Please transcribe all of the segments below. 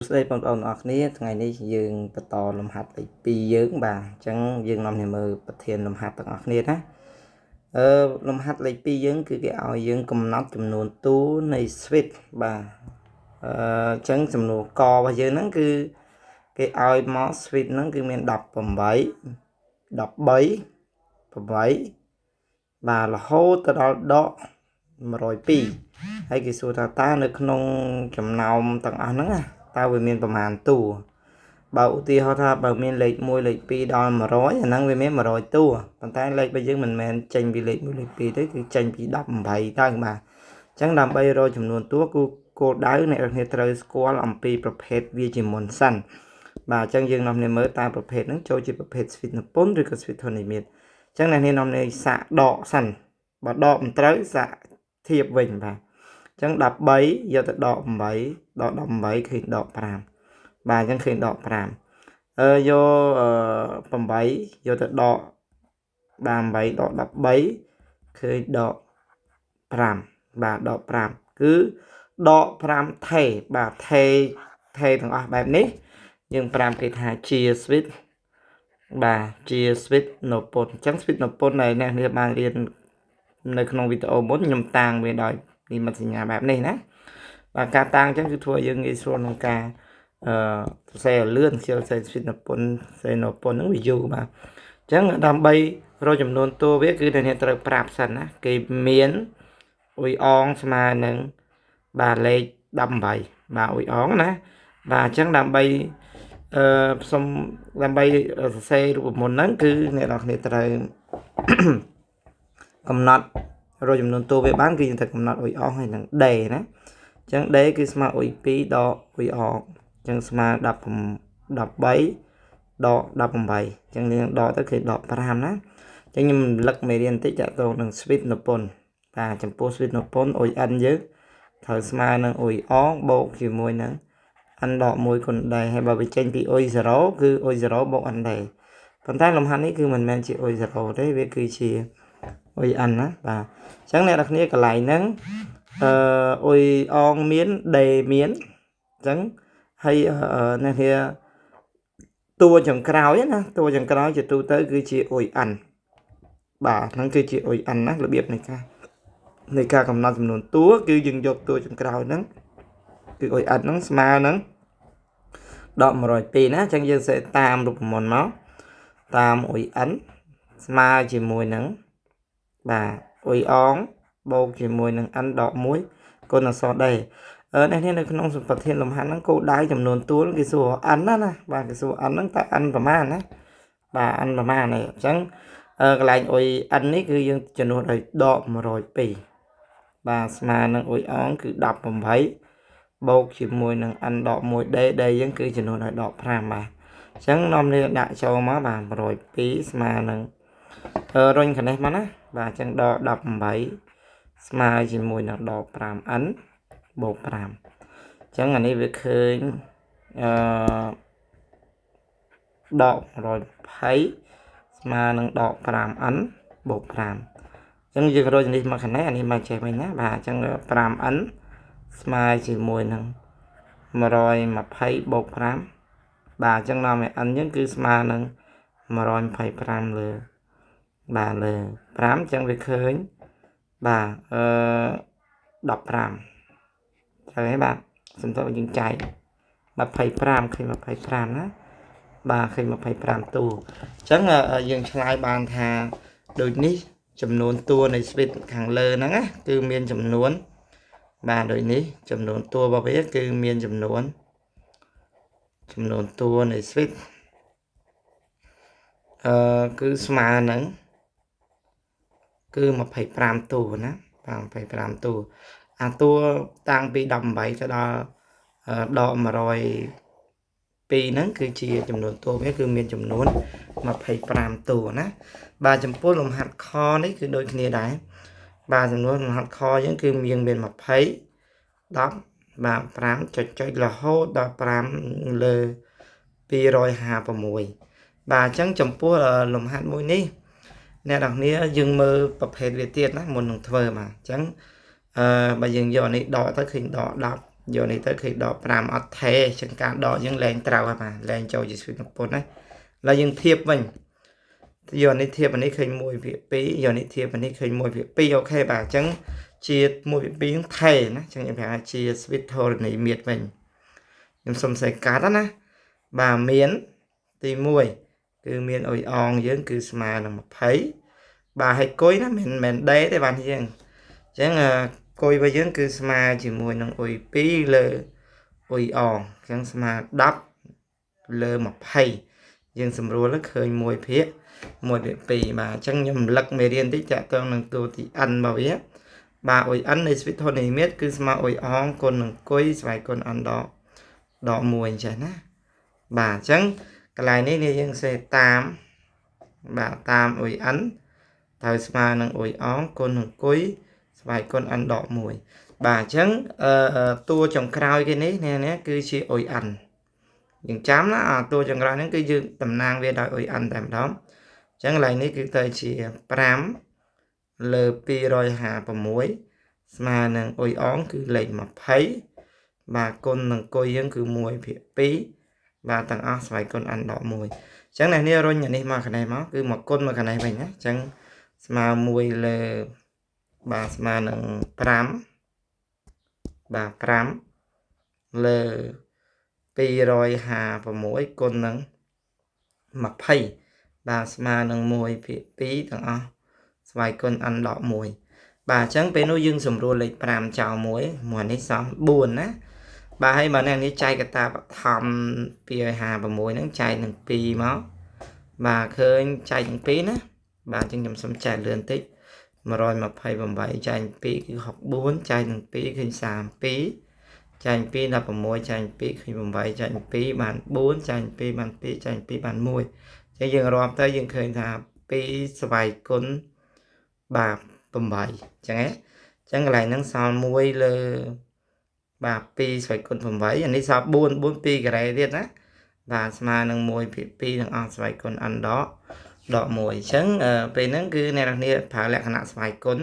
ស្តីបងប្អូនទាំងអស់គ្នាថ្ងៃនេះយើងបន្តលំហាត់លេខ2យើងបាទអញ្ចឹងយើងនាំគ្នាមើលប្រធានលំហាត់ទាំងអស់គ្នាណាអឺលំហាត់លេខ2យើងគឺគេឲ្យយើងកំណត់ចំនួនតួនៃ switch បាទអឺអញ្ចឹងចំនួនករបស់យើងហ្នឹងគឺគេឲ្យមក switch ហ្នឹងគឺមាន18 13 8បាទរហូតទៅដល់ដក102ហើយគេសួរថាតើនៅក្នុងចំណោមទាំងអស់ហ្នឹងណាតើវាមានប្រមាណតួបើឧទាហរណ៍ថាបើមានលេខ1លេខ2ដល់100អាហ្នឹងវាមាន100តួប៉ុន្តែលេខរបស់យើងមិនមែនចេញពីលេខ1លេខ2ទេគឺចេញពី18ទៅបាទអញ្ចឹងដើម្បីរកចំនួនតួគឺគោលដៅអ្នកនរត្រូវស្គាល់អំពីប្រភេទវាជាមុនសិនបាទអញ្ចឹងយើងនាំគ្នាមើលតើប្រភេទហ្នឹងចូលជាប្រភេទ switch នពុនឬក៏ switch ធនិមិត្តអញ្ចឹងអ្នកនាងនាំគ្នាសាកដកសិនបើដកមិនត្រូវសាកធៀបវិញបាទអញ្ចឹង13យកទៅដក8ដក18ឃើញដក5បាទអញ្ចឹងឃើញដក5អឺយក8យកទៅដកបាទ8ដក13ឃើញដក5បាទដក5គឺដក5ថេបាទថេថេទាំងអស់បែបនេះយើង5គេថាជា switch បាទជា switch នពុនអញ្ចឹង switch នពុនដែលអ្នកនាងបានរៀននៅក្នុងវីដេអូមុនខ្ញុំតាំងវាដោយនិមិត្តសញ្ញាបែបនេះណាបាទការតាំងអញ្ចឹងគឺធ្វើឲ្យយើងងាយស្រួលក្នុងការអឺសរសេរឲ្យលឿនខ្ជិលសរសេរ switch នពុនសរសេរនពុនហ្នឹងវាយូរបាទអញ្ចឹងដើម្បីរកចំនួនតួវាគឺអ្នកត្រូវប្រាប់សិនណាគេមានអ៊ុយអងស្មើនឹងបាទលេខ18បាទអ៊ុយអងណាបាទអញ្ចឹងដើម្បីអឺសុំដើម្បីសរសេររូបមន្តហ្នឹងគឺអ្នកនរគ្នាត្រូវកំណត់រកចំនួនតួវាបានគឺយើងត្រូវកំណត់អ៊ុយអងហើយនឹង D ណាអញ្ចឹង D គឺស្មើអ៊ុយ2ដកអ៊ុយអងអញ្ចឹងស្មើ10 13ដក18អញ្ចឹងយើងដកទៅគឺដក5ណាអញ្ចឹងខ្ញុំរំលឹកមេរៀនបន្តិចទាក់ទងនឹង switch នពុនបាទចំពោះ switch នពុនអ៊ុយ n យើងត្រូវស្មើនឹងអ៊ុយអងបូកជាមួយនឹង n ដក1គុណ d ហើយបើវាចេញពីអ៊ុយ0គឺអ៊ុយ0បូក n d ប៉ុន្តែលំហាត់នេះគឺមិនមែនជាអ៊ុយ0ទេវាគឺជាអ៊ុយ n ណាបាទអញ្ចឹងអ្នកនរគ្នាកន្លែងហ្នឹងអឺអ៊ុយអងមាន d មានអញ្ចឹងហើយអ្នកគ្នាតួចុងក្រោយណាតួចុងក្រោយជាទូទៅគឺជាអ៊ុយ n បាទហ្នឹងគឺជាអ៊ុយ n ណារបៀបនៃការកំណត់ចំនួនតួគឺយើងយកតួចុងក្រោយហ្នឹងគឺអ៊ុយ n ហ្នឹងស្មើនឹងដក102ណាអញ្ចឹងយើងសេតាមរូបមន្តមកតាមអ៊ុយ n ស្មើជាមួយនឹងបាទអ៊ុយអងបូកជាមួយនឹង n ដក1គុណអក្សរ d អឺនេះនៅក្នុងសម្បត្តិលំហាត់ហ្នឹងគោលដៅចំនួនតួគេសួរ n ណាណាបាទគេសួរ n ហ្នឹងតើ n ប្រមាណណាបាទ n ប្រមាណនេះអញ្ចឹងអឺកន្លែងអ៊ុយ n នេះគឺយើងចំនួនឲ្យដក102បាទស្មើនឹងអ៊ុយអងគឺ18បូកជាមួយនឹង n ដក 1d d យើងគឺចំនួនឲ្យដក5បាទអញ្ចឹងនាំនេះដាក់ចូលមកបាទ102ស្មើនឹងរុញកនេះមកណាបាទអញ្ចឹងដក18ស្មើជាមួយនឹងដក 5n បូក5អញ្ចឹងអានេះវាឃើញអឺដក120ស្មើនឹងដក 5n បូក5អញ្ចឹងយើងរកនេះមកខាងនេះអានេះមកចេះវិញណាបាទអញ្ចឹង 5n ស្មើជាមួយនឹង120បូក5បាទអញ្ចឹងនាំឲ្យ n អញ្ចឹងគឺស្មើនឹង125លើបាទលើ5អញ្ចឹងវាឃើញបាទអឺ15ត្រូវហើយបាទសំទោសយើងចែក25ឃើញ25ណាបាទឃើញ25តួអញ្ចឹងយើងឆ្លើយបានថាដូចនេះចំនួនតួនៃ switch ខាងលើហ្នឹងណាគឺមានចំនួនបាទដូចនេះចំនួនតួរបស់វាគឺមានចំនួនចំនួនតួនៃ switch អឺគឺស្មើនឹងគឺ25តួណាបាទ25តួអាតួតាំងពី18ទៅដល់ដក102ហ្នឹងគឺជាចំនួនតួវាគឺមានចំនួន25តួណាបាទចំពោះលំហាត់ខនេះគឺដូចគ្នាដែរបាទចំនួនលំហាត់ខយើងគឺមានមាន20 10បាទ5ចុចចុចរហូតដល់5លើ256បាទអញ្ចឹងចំពោះលំហាត់មួយនេះអ្នកនរគ្នាយើងមើលប្រភេទវាទៀតណាមុននឹងធ្វើបាទអញ្ចឹងអឺបើយើងយកនេះដកទៅឃើញដក10 យកនេះទៅឃើញដក5អត់ថេចឹងការដកយើងលែងត្រូវហើយបាទលែងចូលជាស្វីតពុនណាឥឡូវយើងធៀបវិញយកនេះធៀបអានេះឃើញ1ភាគ2យកនេះធៀបអានេះឃើញ1ភាគ2អូខេបាទអញ្ចឹងជា1ភាគ2ហ្នឹងថេណាអញ្ចឹងខ្ញុំប្រាប់ថាជាស្វីតធរណីមាត្រវិញខ្ញុំសុំសេកាត់ណាបាទមានទី1គឺមានអុយអងយើងគឺស្មើនឹង20បាទហើយគុយណាមិនមែនដេទេបាទយើងអញ្ចឹងគុយរបស់យើងគឺស្មើជាមួយនឹងអុយ2លើអុយអងអញ្ចឹងស្មើ10លើ20យើងសម្រួលឃើញ1ភាគ1ភាគ2បាទអញ្ចឹងខ្ញុំរំលឹកមេរៀនតិចតាក់ទងនឹងតួទី n របស់វាបាទអុយ n នៃស្វីតធននិមិត្តគឺស្មើអុយអងគុណនឹងគុយស្វ័យគុណ n ដកដក1អញ្ចឹងណាបាទអញ្ចឹងកន្លែងនេះនេះយើងសេតាមបាទតាមអុយ n ត្រូវស្មើនឹងអុយអងគុណនឹងគុយស្វ័យគុណ n ដក1បាទអញ្ចឹងអឺតួចុងក្រោយគេនេះនេះគឺជាអុយ n យើងចាំណាអាតួចុងក្រោយហ្នឹងគឺយើងតំណាងវាដោយអុយ n តែម្ដងអញ្ចឹងកន្លែងនេះគឺទៅជា5លើ256ស្មើនឹងអុយអងគឺលេខ20បាទគុណនឹងគុយយើងគឺ1ភាគ2បាទទាំងអស់ស្វ័យគុណ n ដក1អញ្ចឹងអ្នកនេះរុញអានេះមកកណេះមកគឺមកគុណមកកណេះវិញណាអញ្ចឹងស្មើ1លើបាទស្មើនឹង5បាទ5លើ256គុណនឹង20បាទស្មើនឹង1ភាគ2ទាំងអស់ស្វ័យគុណ n ដក1បាទអញ្ចឹងពេលនោះយើងសម្រួលលេខ5ចោលមួយមួយនេះសល់4ណាបាទហើយបើអ្នកនេះចែកកតាបឋម256ហ្នឹងចែកនឹង2មកបាទឃើញចែកនឹង2ណាបាទអញ្ចឹងខ្ញុំសុំចែកលឿនតិច128ចែក2គឺ64ចែកនឹង2ឃើញ32ចែក2 16ចែក2ឃើញ8ចែក2បាន4ចែក2បាន2ចែក2បាន1អញ្ចឹងយើងរាប់ទៅយើងឃើញថា2ស្វ័យគុណបាទ8អញ្ចឹងហ៎អញ្ចឹងកន្លែងហ្នឹងសល់1លើបាទ2ស្វ័យគុណ8អានេះសល់4 4 2ការ៉េទៀតណាបាទស្មើនឹង1ភាគ2ទាំងអស់ស្វ័យគុណ n ដកដក1អញ្ចឹងពេលហ្នឹងគឺអ្នកនរគ្នាប្រើលក្ខណៈស្វ័យគុណ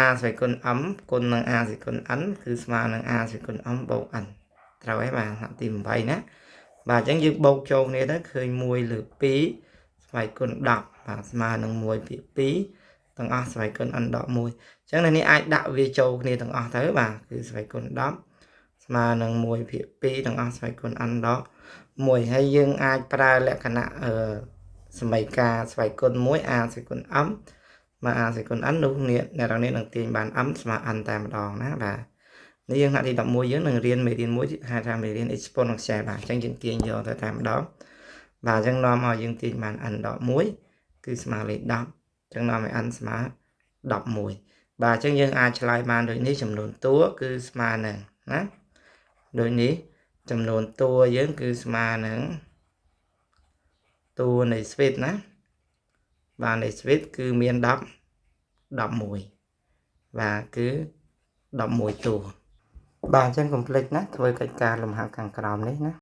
a ស្វ័យគុណ m គុណនឹង a ស្វ័យគុណ n គឺស្មើនឹង a ស្វ័យគុណ m បូក n ត្រូវហើយបាទថ្នាក់ទី8ណាបាទអញ្ចឹងយើងបូកចូលគ្នាទៅឃើញ1លើ2ស្វ័យគុណ10បាទស្មើនឹង1ភាគ2ទាំងអស់ស្វ័យគុណ n ដក1អញ្ចឹងនៅនេះអាចដាក់វាចូលគ្នាទាំងអស់ទៅបាទគឺស្វ័យគុណ10ស្មើនឹង1ភាគ2ទាំងអស់ស្វ័យគុណ n ដក1ហើយយើងអាចប្រើលក្ខណៈអឺសមីការស្វ័យគុណ1 a ស្វ័យគុណ m មក a ស្វ័យគុណ n នោះអ្នកអ្នកនេះនឹងទាញបាន m ស្មើ n តែម្ដងណាបាទនេះយើងថ្នាក់ទី11យើងនឹងរៀនមេរៀនមួយហៅថាមេរៀន exponential បាទអញ្ចឹងយើងទាញយកទៅតែម្ដងបាទអញ្ចឹងនាំឲ្យយើងទាញបាន n ដក1គឺស្មើលេខ10អញ្ចឹងនាំឲ្យ n ស្មើ11បាទអញ្ចឹងយើងអាចឆ្លើយបានដូចនេះចំនួនតួគឺស្មើនឹងណាដូចនេះចំនួនតួយើងគឺស្មើនឹងតួនៃ switch ណាបាទនៃ switch គឺមាន10 11បាទគឺ11តួបាទអញ្ចឹងកុំភ្លេចណាធ្វើកិច្ចការលំហាត់ខាងក្រោមនេះណា។